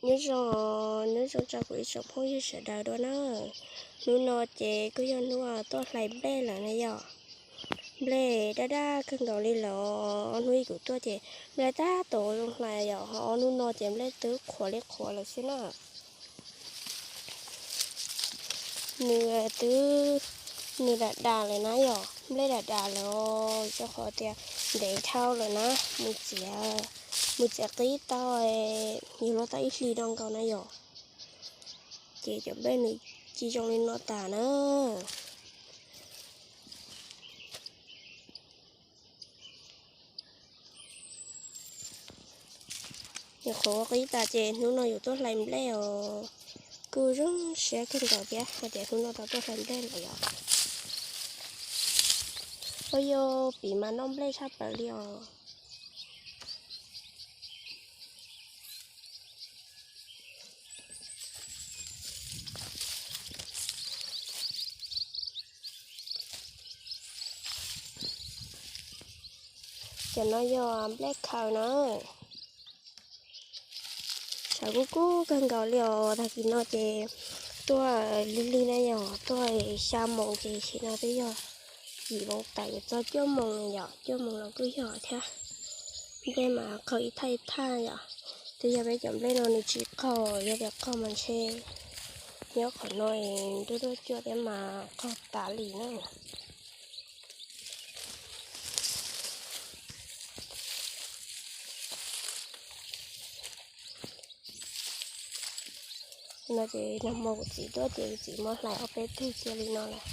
Nyob zoo, nyob zoo rau kuv ib tsoom phooj ywg sawv daws dua na. Hnub no ces kuj yog hnub tuaj hlais nplej lawm na yom. Nplej daj daj kawg nkaus li lawm. Hnub ib kuv tuaj ces nplej tab tom zoo hlais yom, ho ob hnub no ces nplej twb qhuav li qhuav lawm xwb na. Nws twb, nws dam dam lawm na yom, nplej dam dam lawm os, rau qhov tias ntev dhau lawm na, mus txiav, mus txiav qib tau, yog luag tau ib hlis no nkaus na yom, ces cov nplej nws ci zoo li no tas na. Nyuam qhuav ua qib tas ces hnub no yuav tuaj hlais nplej os. Kuj zoo siab kawg nkaus thiab hais tias hnub no tau tuaj hlais nplej lawm yom. Ua yog piv mas noj nplej tshaj plaws li os. Cov no yog nplej khaws na. Tshav kub kub kawg nkaus li os, tag kis no ces tuaj lig lig na yom, tuaj xya moos ces tam sim no twb yog yim moos tawm yuav txog cuaj moos no yom, cuaj moos los kuj yog thiab. Nplej mas qaug ib thaj ib thaj yom, twb yog peb cov nplej no nws tsis qaug, yog tias qaug mas ntshe nyob qhov no es nruab nruab cuaj thiab mas qaug tas li na. No ces nag hmo kuv txiv tuaj ces kuv txiv muab hlais ob peb tug cia li no lawm.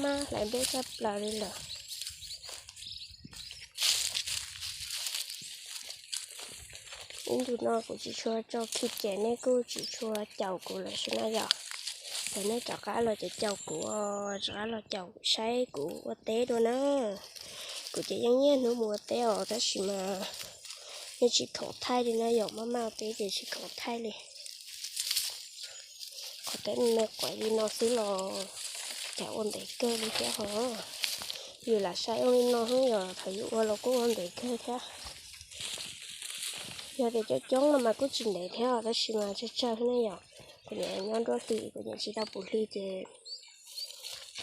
Maj hlais nplej tshaj plaws li lawm. Ib ntus no kuv tsis tshua tso khi ces nej kuj tsis tshua caum kuv lawm xwb na yom. Ces nej rov qab los caum caum kuv, rov qab los caum saib kuv ua teb dua na. Kuv ces yeej niaj hnub mus ua teb os tab sis mas yeej tsis khoom thaij li na yom, maj maj ua teb ces tsis khoom thaij li. Qhov teb me quav li no xwb los cas ua ntev kawg li thiab hos. Yus lam saib ua li no xwb yom, thaum yus ua los kuj ua ntev kawg thiab. Yog tias coob coob no mas kuj tsis ntev thiab tab sis mas tsawg tsawg ne yom. Kuv niam nyob nruab hlis, kuv niam tsis tau puv hli ces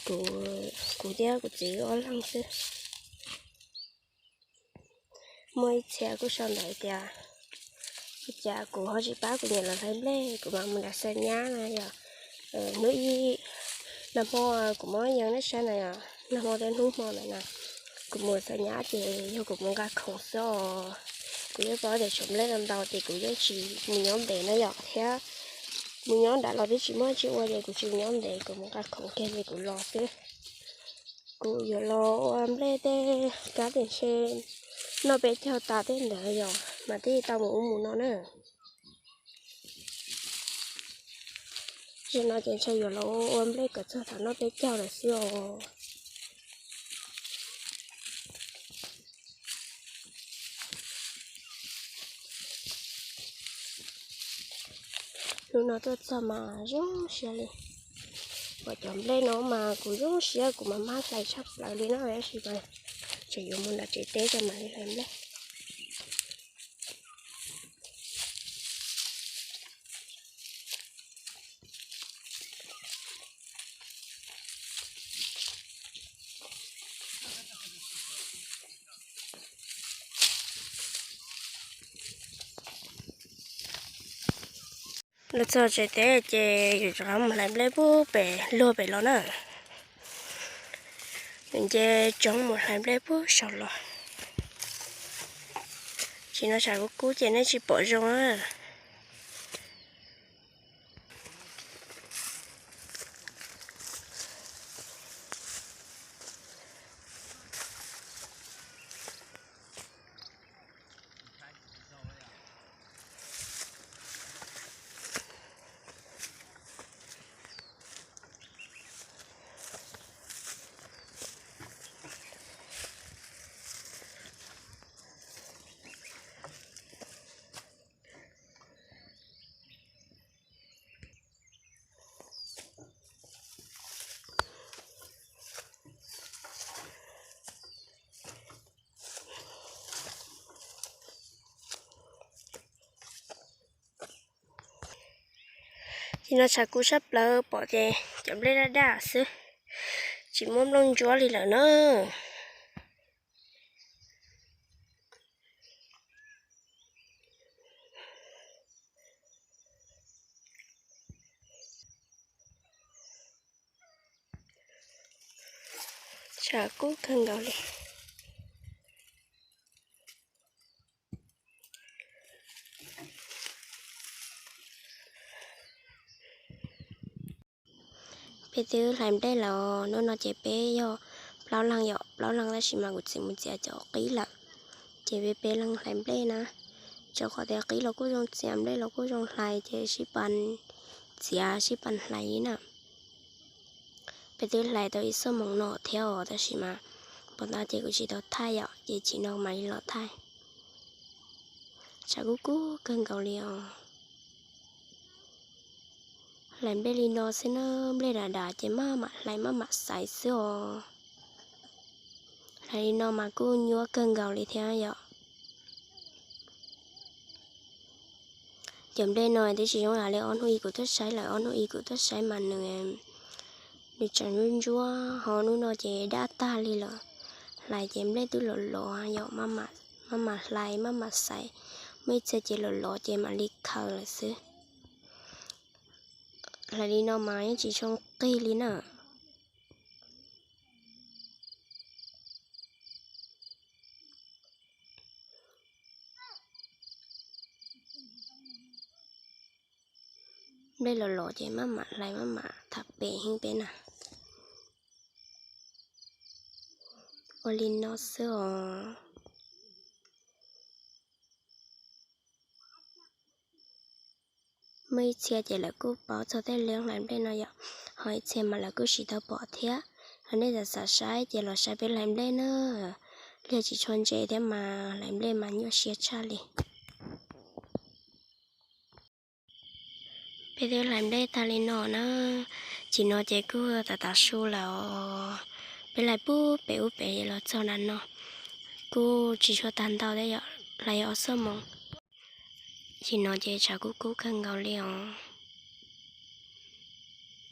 kuv, kuv thiab kuv txiv ob leeg xwb. Muaj ib txhia kuj sau ntawv tias ua cas kuv ho tsis pab kuv niam los hlais nplej, kuv mam mus nram Xav Nyab na yom. Hnub ib, nag hmo kuv muab yees nej saib na yom, nag hmo thiab hnub hmo ntawd na, kuv mus Xav Nyab ces yog kuv mus nqa khoom xwb os. Kuv yeej paub tias tshuav nplej ntau ntau ces kuv yeej tsis mus nyob ntev na yom, thiab mus nyob nrad los twb tsis muaj tsis ua ces kuv tsis mus nyob ntev, kuv mus nqa khoom kiag ces kuv los xwb. Kuv yuav los ua nplej tej kab tiam ntshe noj peb caug tas tej ntawd yom mas thiaj tau mus ub mus no na. Zaum no ces ntshe yuav los ua nplej kom txog thaum noj peb caug lawm xwb os. Hnub no tuaj txog mas zoo siab li. Pom cov nplej no mas kuv zoo siab, kuv mas maj hlais tshaj plaws li na, tab sis mas tseem yuav mus nram tsev teb rau mam li hlais nplej. Los txog tsev teb ces yus rov qab mus hlais nplej puag pem luag pem los na. Nws nce tsoob mus hlais nplej puag saum los. Tsis no tshav kub kub ces nej tsis pom zoo na. Nim no tshav kub tshaj plaws pom ces cov nplej daj daj xwb, tsis muaj nplooj ntsuab li lawm na. Tshav kub kawg nkaus li. Peb twb hlais nplej lawm, hnub no ces peb yog plaub leeg yom, plaub leeg tab sis mas kuv txiv mus txiav cov qib lawm, ces peb peb leeg hlais nplej na. Rau qhov tias qib los kuj zoo txiav, nplej los kuj zoo hlais ces sib pab txiav sib pab hlais li na. Peb twb hlais tau ib xuab moos no thiab os, tab sis mas pom ntawd ces kuv tsis tau thaij yom, ces chim no mam li los thaij. Tshav kub kub kawg nkaus li os. Hlais nplej li no xwb na, nplej dav dav ces maj mam hlais maj mam xaiv xwb os. Hlais li no mas kuj nyuaj kawg nkaus li thiab yom. Cov nplej no twb tsis zoo li ob hnub ib kuv tuaj saib lawm, ob hnub ib kuv tuaj saib mas nws, nws tseem ntsuab ntsuab, ho hnub no ces daj tag li lawm. Hlais ces nplej twb lom lov yom, maj mam hlais maj mam xaiv, muaj ib txhia ces lom lov ces mam li khaws lawm xwb. Hlais li no mas yeej tsis zoo qig li na. Nplej los los ces maj mam hlais maj mam tham pem heev peb na. Ua li no xwb os. Muaj ib txhia ces lawv kuj paub txog tej liab hlais nplej no yom, ho ib txhia mas lawv kuj tsis tau pom thiab. Ho nej xav xav saib ces los saib peb hlais nplej na. Liag tsis tshua ntse thiab mas hlais nplej mas nyuaj siab tshaj li. Peb twb hlais nplej tag li no na, chim no ces kuj tav tav su lawm os. Peb hlais pub pem ub pem los txog nram no, kuj tsis tshua tag ntau thiab yom, hlais ob xuab moos. Chim no ces tshav kub kub kawg nkaus li os.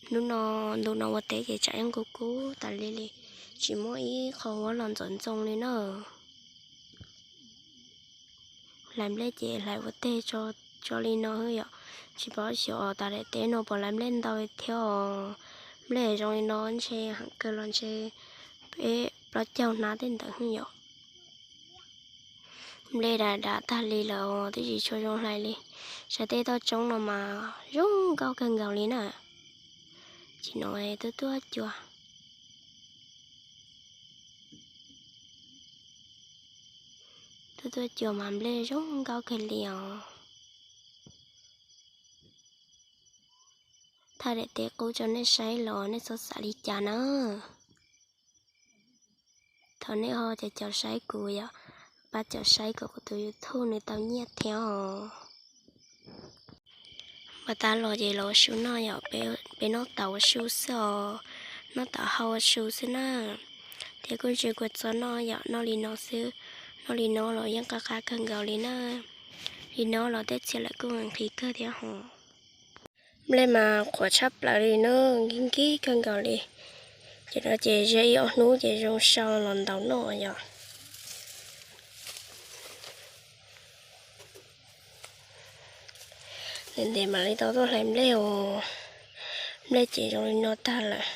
Hnub no ntu no ua teb ces tsam yeej kub kub tas li li, tsis muaj ib qho huab los ntxoov ntxoo li na. Hlais nplej ces hlais ua teg tso li no xwb yom, tsis paub xyov tas daim teb no puas hlais nplej ntau thiab os. Nplej zoo li no ntshe heev kawg los ntshe peb plaub caug hnab tej ntawd xwb yom. Nplej dav dav tag li lawm twb tsis tshua zoo hlais li. Saib tej toj roob no mas zoo nkauj kawg nkaus li na. Chim no tuaj tuaj cua, tuaj tuaj cua mas nplej zoo nkauj kawg li os. Thaij daim teb qub rau nej saib los nej txhob xav li cas na. Thov nej ho caum caum saib kuv yom, pab caum saib kom kuv tus YouTube nws tau nyiaj thiab os. Npaj tab los ces los ua su noj yom, peb noj tau ua su xwb os, noj tau hau ua su xwb na. Thiab kuj ntshe kuv txhob noj yom, noj li no xwb, noj li no los yeej qab qab kawg nkaus li na. Li no los tej txhia lawv kuj nqhis kawg thiab hos. Nplej mas qhuav tshaj plaws li na, nkig nkig kawg nkaus li. Ces no ces ze ib ob hnub ces zoo sau los ntaus noj yom. Ntev ntev mam li tau tuaj hlais nplej os. Nplej ces zoo li no tag lawm.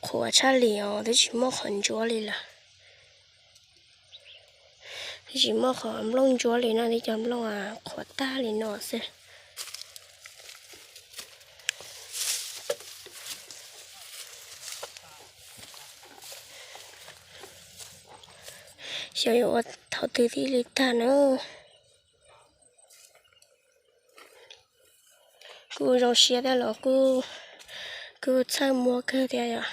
Qhuav tshaj li os, twb tsis muaj qhov ntsuab li lawm. Twb tsis muaj qhov nplooj ntsuab li no, twb cov nplooj qhuav tag li no xwb. Xyov yuav ua thaum twg thiaj li tag na. Kuj zoo siab thiab los kuj txhawj muab kawg thiab yom.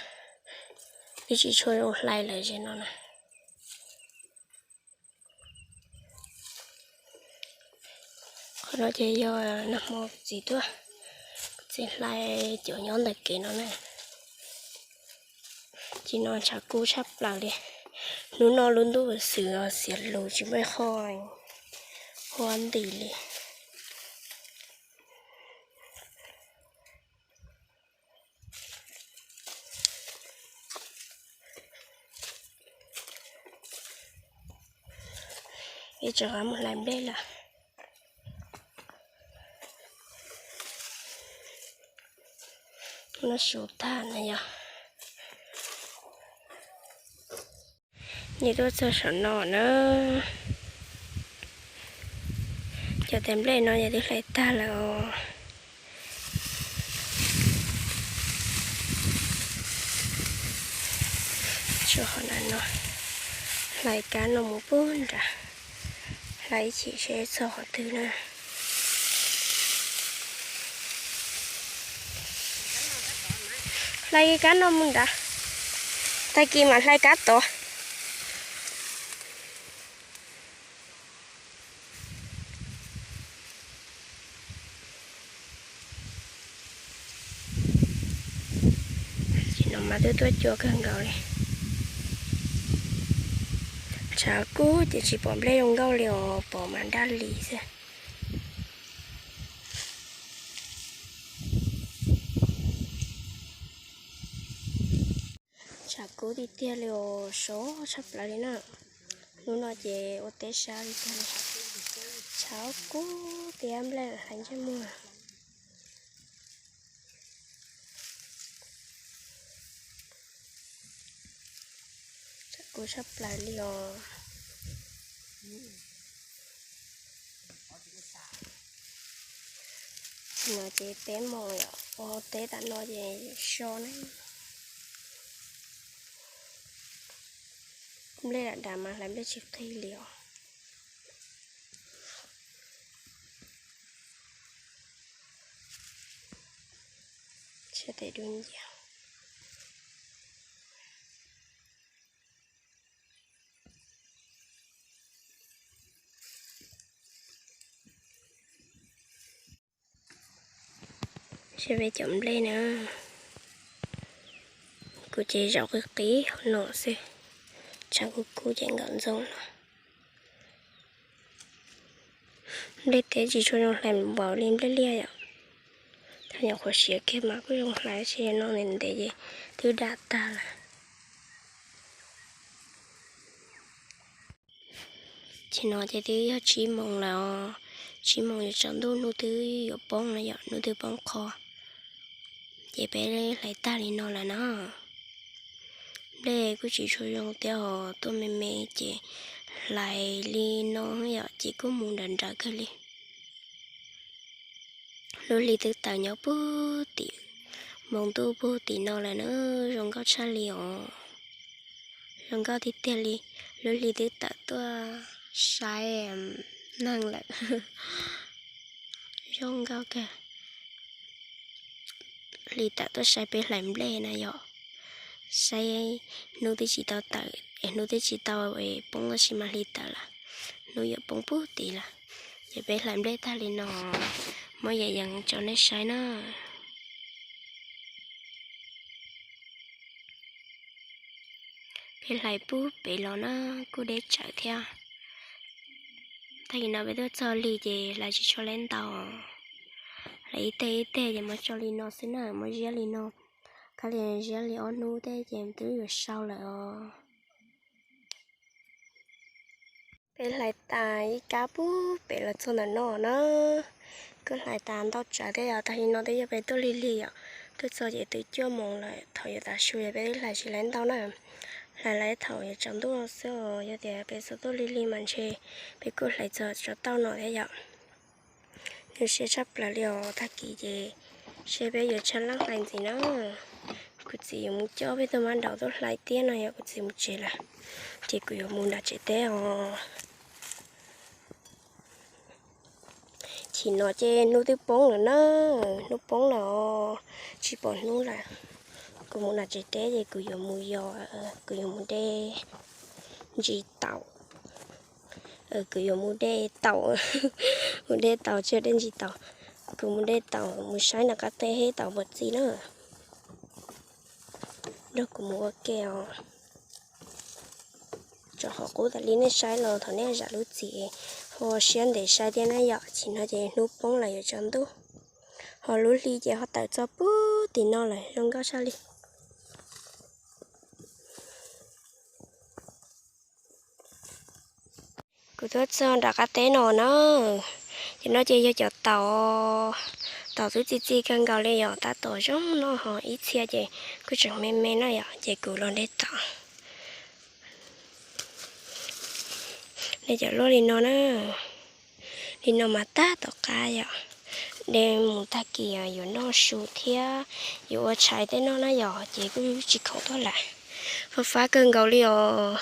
Twb tsis tshua zoo hlais lawm ze no na. Qhov no ces yog nag hmo txiv tuaj, txiv hlais cov nyob ntawm kev no na. Ces no tshav kub tshaj plaws li. Hnub no lub ntuj xwb xiav lus tsis muaj qhov huab nti li. Peb rov qab mus hlais nplej lawm. Noj su tag na yog. Nws tuaj txog saum no na. Cov tais nplej no yog twb hlais tag lawm os. Tso qhov no, hlais kab no mus puag nrad, hlais ib chim seb txog qhov twg na. Hlais kab no mus nrad, tag kis mam hlais kab tod. Tam sim no mas twb tuaj cua kawg nkaus li. Tshav kub ces tsis pom nplej zoo nkauj li os, pom mas daj li xwb. Tshav kub tiag tiag li os, sov tshaj plaws li na. Hnub no ces ua teb sab li tiag li. Tshav kub tiag, nplej hlais ntsej muag. Tshav kub tshaj plaws li os. Tam sim no ces peb moos yom, ua teb tam no ces so ne. Nplej lam dav mas hlais nplej tsis qhib li os. Tsis tes dub nciab. Saib peb cov nplej na, kuv ces zaum qis qis no xwb, tshav kub kub ces nkawm ntxoog no. Nplej teb tsis tshua zoo hlais npaum li nplej liaj yom. Thaum nyuam qhuav siav kiag mas kuj zoo hlais, tab sis no ntev ntev ces twb dam tag lawm. Tam sim no ces twb yog tsib moos lawm os, tsib moos yuav tsaus ntuj, hnub twb yuav poob no yom, hnub twb poob qho. Ces peb hlais tag li no lawm na. Nplej kuj tsis tshua zoo thiab os, tuaj me me ces hlais li no yom, ces kuj mus nrawm nrawm kawg li. Lub hli twb tawm nyob puag tim, npoo ntuj puag tim no lawm na, zoo nkauj tshaj li os. Zoo nkauj tiag tiag li, lub hli twb tawm tuaj saib neeg lawm. Zoo nkauj kawg. Hli tawm tuaj saib peb hlais nplej na yom. Saib hnub twb tsis tau tawm es hnub twb tsis tau poob tab sis mas hli tawm lawm. Hnub yuav poob puag tid lawm. Ces peb hlais nplej tag li no, muab yam yees tso nej saib na. Peb hlais puag pem los na, kuj deb tsawv thiab. Tag kis no peb tuaj txog lig ces hlais tsis tshua leb ntau. Hlais ib teg ib teg ces muab tso li no xwb na, muab ziab li no. Kab li ziab li ob hnub tej ces twb yuav sau lawm os. Peb hlais tas ib kab puag pem los txog ntawm no na. Kuj hlais tas ntau tsawv thiab yom, tag li no twb yog peb tuaj lig lig yom. Tuaj txog ces twb cuaj moos lawm, thaum yuav tav su yog peb hlais tsis leb ntau na. Hlais lawm thaum yuav tsaus ntuj xwb, yog tias peb txog tuaj lig lig mas ntshe peb kuj hlais txog tsaus tauj no thiab yom. Zoo siab tshaj plaws li os, tag kis ces seb peb yuav tshaj leej hlais ntxiv na. Kuv txiv yuav mus coj peb tug mab daum tuaj hlais tiab no yog kuv txiv mus tsev lawm, ces kuv yuav mus nram tsev teb os. Chim no ces hnub twb poob lawm na, hnub poob lawm os, tsis pom hnub lawm. Kuv mus nram tsev teb ces kuv yuav mus yos, kuv yuav mus de ntsis taum. Kuv yuav mus de taum, mus de taum tsis yog de ntsis taum. Kuv mus de taum mus saib nram qab teb seb taum puas txi na. Nrog kuv mus ua ke os. Tso qhov qub tas li nej saib los thaum nej zam lub txim ho siab ntev saib thiab na yom, tsis no ces hnub poob lawm yuav tsaus ntuj. Ho lub hli ces ho tawm txog puag tim no lawm zoo nkauj tshaj li. Kuv tuaj txog nram qab teb no na, ces no ces yog cov taum, taum twb txi txi kawg nkaus li yom, tab tom zoo no ho ib txhia ces kuj tseem me me na yom, ces kuv los de taum. De cov luaj li no na, li no mas tab tom qab yom, de mus tag kis yuav noj su thiab yuav ua tshais tej noj na yom, ces kuj tsis khoom tuaj lawm. Fab fab kawg nkaus li os.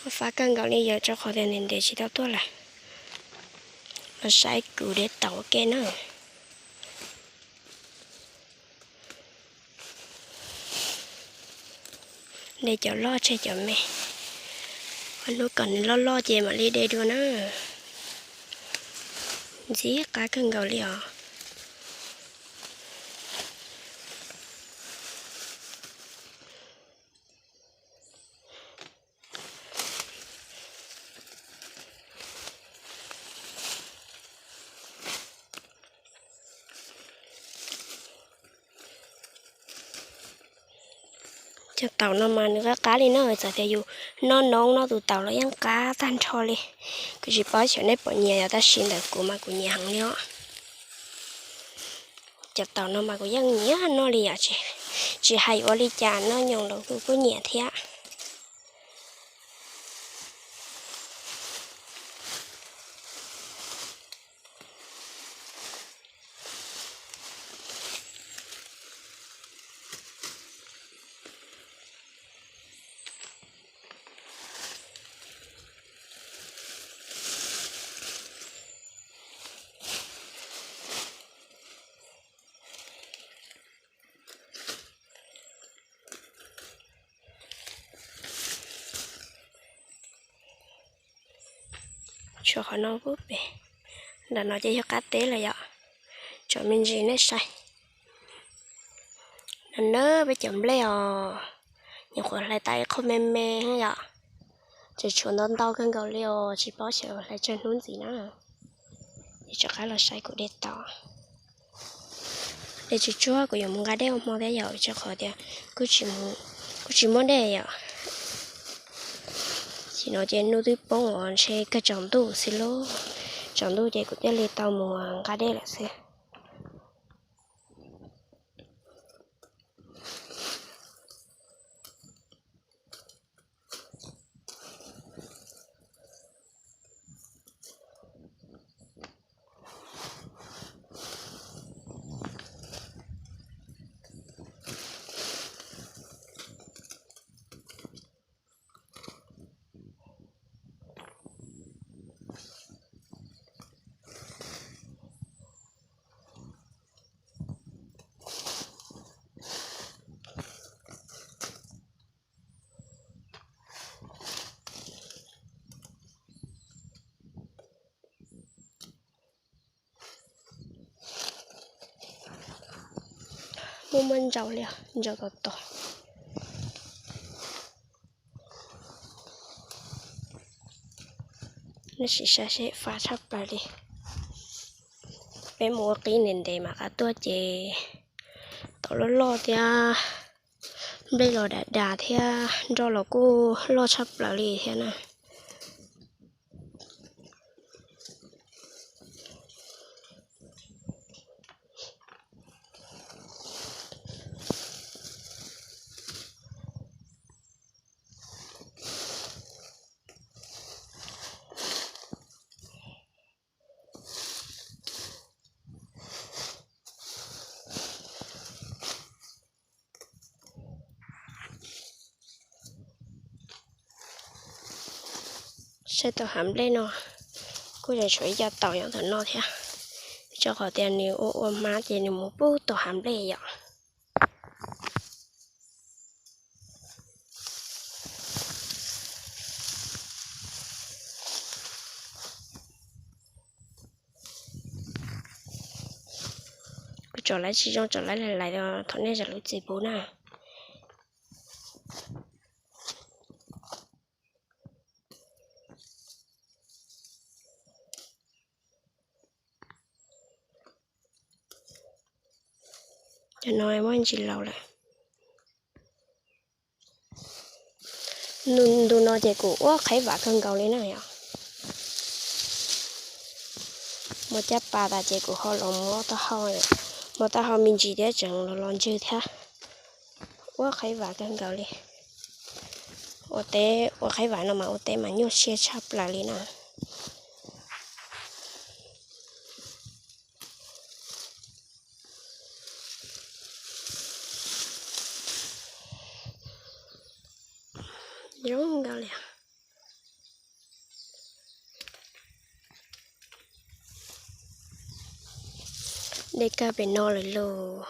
Fab fab kawg nkaus li yom, rau qhov tias ntev ntev tsis tau tuaj lawm. Los saib kuv de taum ua ke na. De cov loj tseg cov me. Hnub kom nws loj loj ces mam li de dua na. Ntxim qab kawg nkaus li os. Cov taum no mas nws qab qab li no, txawm tias yus noj noob noj tus taum los yeej qab tag nrho li. Kuv tsis paub xyov nej puas nyiam yom, tab sis ntawm kuv mas kuv nyiam heev li os. Cov taum no mas kuv yeej nyiam noj li yom, tsis hais ua li cas noj nyoos los kuv kuj nyiam thiab. Tshuav qhov no pub pem, nram no ces yog qab teb lawm yom. Tsom me ntsis nej saib. No na peb cov nplej os, nyuam qhuav hlais tau ib qho me me yom. Tseem tshuav ntau ntau kawg nkaus li os, tsis paub xyov hlais tsawg hnub ntxiv na. Es rov qab los saib kuv de taum. De tsuag tsuag kuv yuav mus nqa dej ua hmo thiab yom, rau qhov tias kuj tsis muaj dej yom. Sim no ces hnub twb poob os, ntshe kawg tsaus ntuj xwb lauj. Tsaus ntuj ces kuv thiaj li tau mus nqa dej lawm xwb. Muaj muaj ntsaus li, ntsaus tom tom. Nej sim saib seb fab tshaj plaws li. Peb mus ua qib ntev ntev mam qab tuaj ces taum loj loj thiab, nplej los dav dav thiab, nroj los kuj loj tshaj plaws li thiab na. Saib tus hav nplej no, kuj tseem tshuav ib co taum nyob ntawm no thiab, rau qhov tias nws ua ua hmab ces nws mus pub tus hav nplej yom. Kuv Tsom laiv tsis zoo tsom laiv lais lais thaum nej zam lub txim puv na. Cov no muab ntsis laus lawm. Ntu no ces kuv ua qhaiv vam kawg nkaus li na yom. Muaj caj pas tas ces kuv ho los muab taub hau, muab taub hau me ntsis thiab tseem los los ntswg thiab. Ua qhaiv vam kawg nkaus li. Ua teb ua qhaiv vam no mas ua teb mas nyuaj siab tshaj plaws li na. Zoo nkauj li. Dej kawg pem no lawm lauj.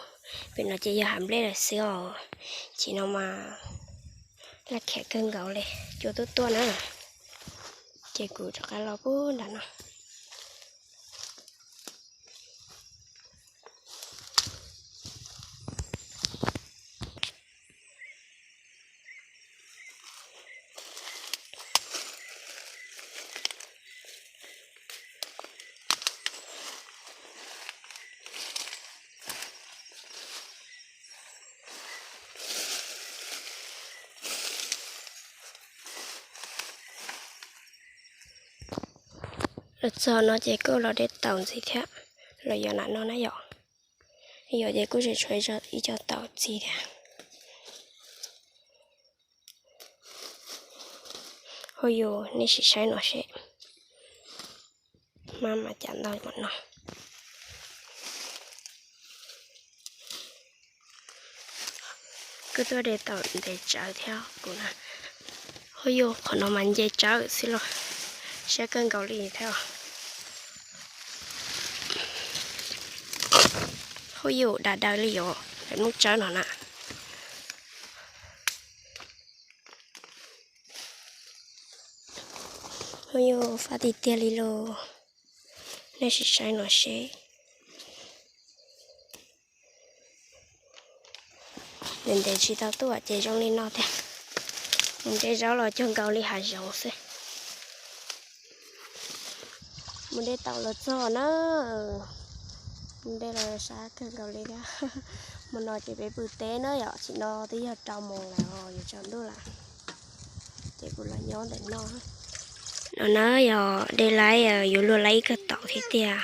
Pem no ces yog hav nplej lawm xwb os. Ces no mas laj khiam kawg nkaus li, cua tuaj tuaj na. Ces kuv rov qab los puag nram no. Los txog no ces kuj los de taum ntxiv thiab, los yog nram no na yom. Yog ces kuj tseem tshuav ib co taum ntxiv thiab. Hu yus nej sim saib no seb. Maj mam cas ntau npaum no. Kuj tuaj de taum ntev tsawv thiab kuv na. Hu yus qhov no mas nce tsawv xwb los siab kawg nkaus li thiab. Hu yus dav daws li yom, lawv nub tsawb no na. Hu yus fab tiag tiag li lauj. Nej sim saib no seb. Ntev ntev tsis tau tuaj ces zoo li no tiag. Mus de zaub los cuag nkaus li hav zoov xwb. Mus de taum los txog na. Mus de los sab kawg nkaus li thiab. Hmo no ces peb pw teb na yom, tsis no twb yog rau moos lawm os, yuav tsaus ntuj lawm. Ces kuv los nyob ntawm no. No na yog de laib, yuav luag laib ib kawg taum thiab tiag.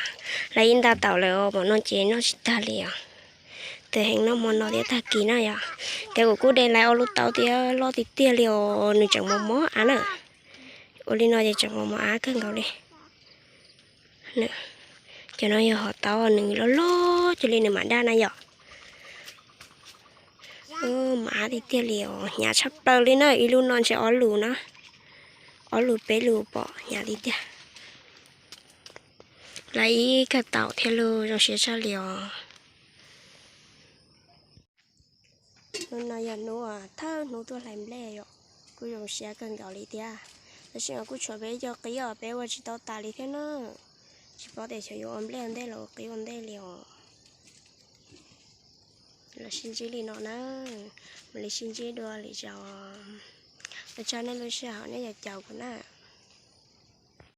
Laib ib nta taum lawm os, hmo no ces noj tsis tag li os. Tes heev noj hmo no thiab tag kis na yom. Ces kuv kuj de laib ob lub taub thiab loj tiag tiag li os, nws tseem mos mos av na. Ua li no ces tseem mos mos av kawg nkaus li. Cov no yog hom taub nws loj loj cuag li nws mam daj na yom. Mos av tiag tiag li os, hnyav tshaj plaws li na, ib lub no ntshe ob lus na, ob lus peb lus pom, hnyav tiag tiag. Laib ib kawg taum thiab lauj, zoo siab tshaj li os. Hnub no yog hnub uas thawj hnub tuaj hlais nplej yom, kuj zoo siab kawg nkaus li thiab. Tab sis mas kuj tshuav peb ib co qib os, peb ua tsis tau tas li thiab na. Tsis paub tias xyov yuav ua nplej ua ntej los ua qib ua ntej li os. Los sib ntsib li no na, mam li sib ntsib dua lwm zaus. Ua tsaug nej lub sij hawm nej caum kuv na.